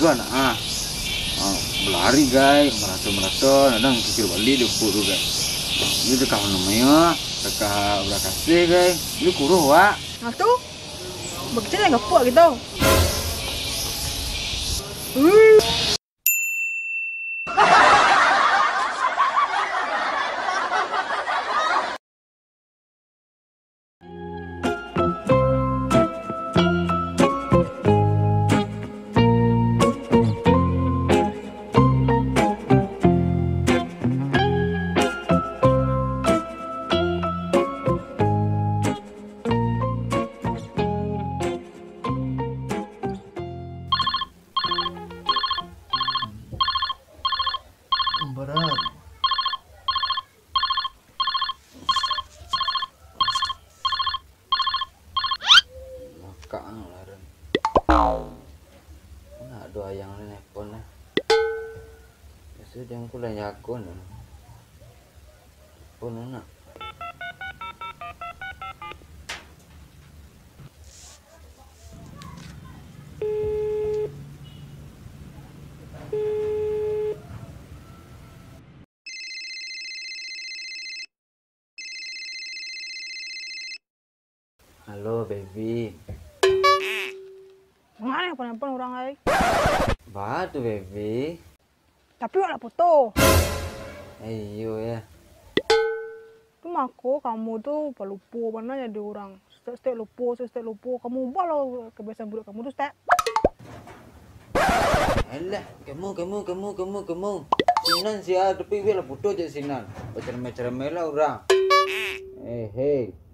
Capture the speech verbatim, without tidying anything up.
Anak ah. Ah, balari, gai, marato-marato, kadang kikir baliak di puk tu, gai. Dia takah mano mayo, takah barakasih, gai. Dia kuruih, wak. Nah tu, bakcil yang gapuk gitu. Berat. Makak ang lah, Ren. Nak ado ayang ni nelpon lah. Biaso dia angku lah jago ni. Nelpon nak. Halo, baby. Manga nelpon-nelpon urang ai? Baa tu, baby? Tapi awak lah putuih. Eh, iyo, ya. Tu mako kamu tu palupo bana jadi urang. Stek-stek lupo, stek-stek lupo. Kamu ubah lah kebiasaan buruak kamu tu, stek. Alah, kamu, kamu, kamu, kamu, kamu. Sinan sia, tapi bialah putuih je sinan. Baceramai-ceramai lah urang. Eh, hei.